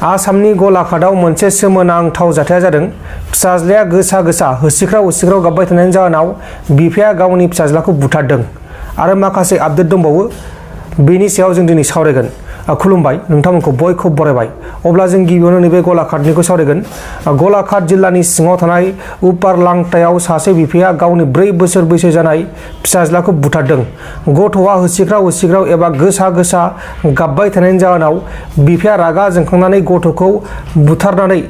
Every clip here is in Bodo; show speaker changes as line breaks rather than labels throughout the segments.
आसामनि गलाघाटआव मोनसे सोमोनांथाव जाथाया जादों। फिसाज्लाया गोसा गोसा होसिख्राव गाबबाय थानायनि जाहोनाव बिफाया गावनि फिसाज्लाखौ बुथारदों आरो माखासे आपडेट दंबावो। बेनि सायाव जों दिनै सावरायगोन। खुलुमबाय, नोंथांमोनखौ बयखौबो बरायबाय। अब्ला जों गिबियावनो नैबे गलाघाटनिखौ सावरायगोन। गलाघाट जिल्लानि सिङाव थानाय उपारलांटायाव सासे बिफाया गावनि 4 बोसोर बैसो जानाय फिसाज्लाखौ बुथारदों। गथ'आ होसिख्राव एबा गोसा गोसा गाबबाय थानायनि जाहोनाव बिफाया रागा जोंखांनानै गथ'खौ बुथारनानै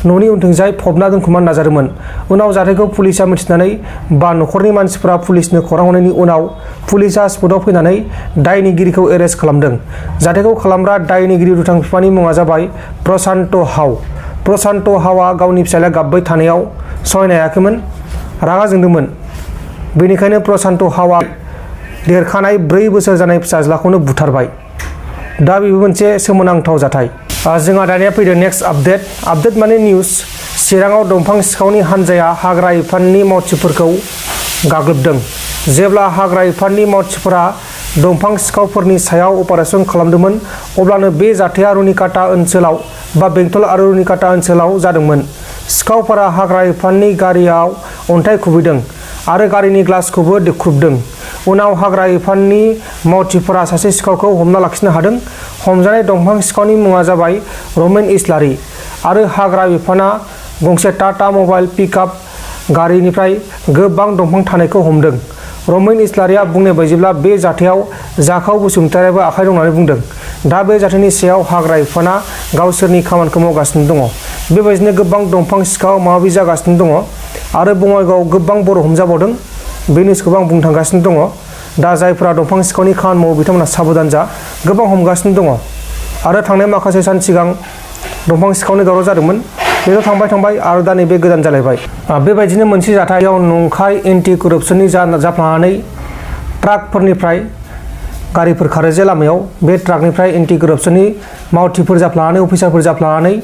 न'नि उनथिंजाय फबना दोनखोमानो नाजादोंमोन। उनाव जाथायखौ पुलिसा मिथिनानै न'खरनि मानसिफोरा पुलिसनो खौरां हरनायनि उनाव पुलिसा स्पटआव फैनानै दायनिगिरिखौ एरेस्ट खालामदों। जाथायखौ खालामग्रा दायनिगिरि दुथां बिफानि मुङा जाबाय प्रशान्त हाउ। प्रशान्त हाउआ गावनि फिसाज्लाया गाबबाय थानायाव सहायनो हायाखैमोन, रागा जोंदोंमोन। बेनिखायनो प्रशान्त हाउआ देरखानाय 4 बोसोर जानाय फिसाज्लाखौनो बुथारबाय। दा बेबो मोनसे सोमोनांथाव जाथाय। जोंहा दानिया फैदों नेक्स्ट आपडेट माने निउज। चिराङाव दंफां सिखावनि हानजाया हाग्रा बिफाननि मावथिफोरखौ गाग्लोबदों। जेब्ला हाग्रा बिफाननि मावथिफोरा दंफां सिखावफोरनि सायाव अपारेसन खालामदोंमोन अब्लानो बे जाथाया रुनिकाटा ओनसोलाव बेंटल आरो रुनिकाटा ओनसोलाव जादोंमोन। सिखावफोरा हाग्रा बिफाननि गारियाव अन्थाइ खुबैदों आरो गारिनि ग्लासखौबो देख्रुबदों। उनाव हाग्रा बिफाननि मावथिफोरा सासे सिखावखौ हमना लाखिनो हादों। हमजानाय दंफां सिखावनि मुङा जाबाय रमेन इस्लारि आरो हाग्रा बिफाना गंसे टाटा मबाइल पिकआप गारिनिफ्राय गोबां दंफां थानायखौ हमदों। रमेन इस्लारिया बुंनाय बायदिब्ला बे जाथायाव जाखाव बसुमतारियाबो आखाइ दं होननानै बुंदों। दा बे जाथायनि सायाव हाग्रा बिफाना गावसोरनि खामानिखौ मावगासिनो दङ। बेबायदिनो गोबां दंफां सिखाव माबा जागासिनो दङ आरो बङाइगावआव गोबां बर' हमजाबावदों। बे निउसखौबो आं बुंनो थांगासिनो दङ। दा जायफोरा दंफां सिखावनि खामानि मावो बिथांमोना साबधान जा, गोबां हमगासिनो दङ। आरो थांनाय माखासे सान सिगां दंफां सिखावनि दावराव जादोंमोन, बेथ' थांबाय आरो दा नैबे गोदान जालायबाय। बेबायदिनो मोनसे जाथायाव नंखाय एन्टि करप्सननि जाफ्लांनानै ट्राकफोरनिफ्राय गारिफोर खारो जे लामायाव, बे ट्राकनिफ्राय एन्टि करप्सननि मावथिफोर जाफ्लांनानै अफिसारफोर जाफ्लांनानै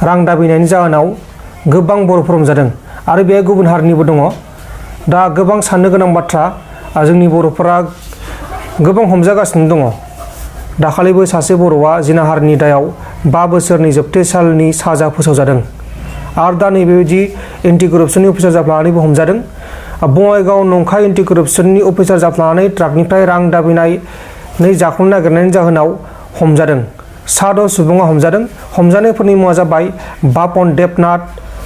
रां दाबिनायनि जाहोनाव गोबां बर'फोर हमजादों आरो बेहाय गुबुन हारिनिबो दङ। दा गोबां साननो गोनां बाथ्रा, जोंनि बर'फोरा गोबां हमजागासिनो दङ। दाखालिबो सासे बर'आ जिनाहारिनि दायाव 5 बोसोरनि जोबथेसालिनि साजा फोसावजादों आरो दा नैबेबायदि एन्टि करप्सननि अफिसार जाफ्लांनानैबो हमजादों। बङाइगाव नंखाय एन्टि करप्सननि अफिसार जाफ्लांनानै ट्राकनिफ्राय रां दाबिनानै जाख्ल'नो नागिरनायनि जाहोनाव हमजादों। 6 सुबुङा हमजादों। हमजानायफोरनि मुङा जाबाय बापन देबनाथ,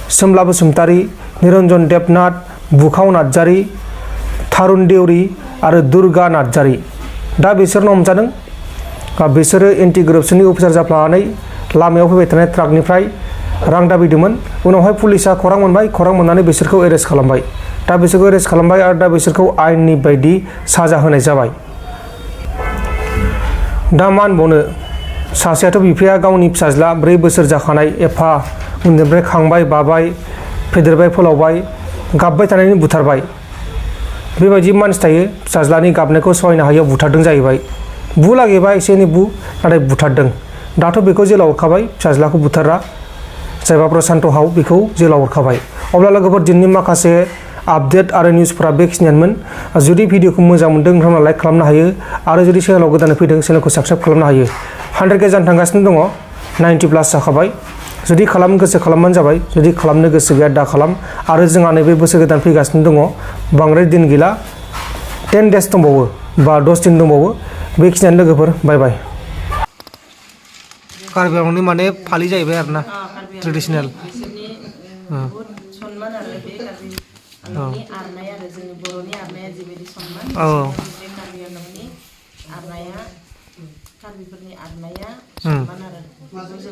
सोमला बसुमतारि, निरन्जन देबनाथ, बुखाव नार्जारि, थारुन देउरि आरो दुर्गा नार्जारि। दा बिसोरनो हमजादों। बिसोरो एन्टि करप्सननि अफिसार जाफ्लांनानै लामायाव फैबाय थानाय ट्राकनिफ्राय रां दाबिदोंमोन। उनावहाय पुलिसा खौरां मोनबाय, खौरां मोननानै बिसोरखौ एरेस्ट खालामबाय। दा बिसोरखौ एरेस्ट खालामबाय आरो दा बिसोरखौ आयेननि बायदि साजा होनाय जाबाय। दा मा होनबावनो, सासेयाथ' बिफाया गावनि फिसाज्ला 4 बोसोर जाखानाय एफा उन्दैनिफ्राय खांबाय, बाबाय, फेदेरबाय, फोलावबाय, गाबबाय थानायनि बुथारबाय। बेबायदि मानसि थायो, फिसाज्लानि गाबनायखौ सहायनो हायियाव बुथारदों जाहैबाय। बु लागैबा एसे एनै बु, नाथाय बुथारदों। दाथ' बेखौ जेलाव हरखाबाय, फिसाज्लाखौ बुथारा जायबा प्रशान्त हाउ बेखौ जेलाव हरखाबाय। अब्ला लोगोफोर, दिनैनि माखासे आपडेट आरो निउसफोरा बेखिनियानोमोन। जुदि भिडिअखौ मोजां मोनदों नोंथांमोना लाइक खालामनो हायो आरो जुदि चेनेलाव गोदानै फैदों चेनेलखौ साबस्क्राइब खालामनो हायो। 100K जानो थांगासिनो दङ, 90+ जाखाबाय। जुदि खालामनो गोसो खालामबानो जाबाय, जुदि खालामनो गोसो गैया दा खालाम। आरो जोंहा नैबे बोसोर गोदान फैगासिनो दङ, बांद्राय दिन गैला, 10 days दंबावो 10 दिन दंबावो। बेखिनियानो लोगोफोर, बाय बाय। कार्बि आंलंनि माने फालि जाहैबाय आरोना, ट्रेडिसनेल। सनमान आरो बे कार्बि आंलंनि आर'नाइ आरो जोंनि बर'नि आर'नाइया जिबायदि सनमान, बे कार्बि आंलंनि आर'नाइया, कार्बिफोरनि आर'नाइया सनमान आरो।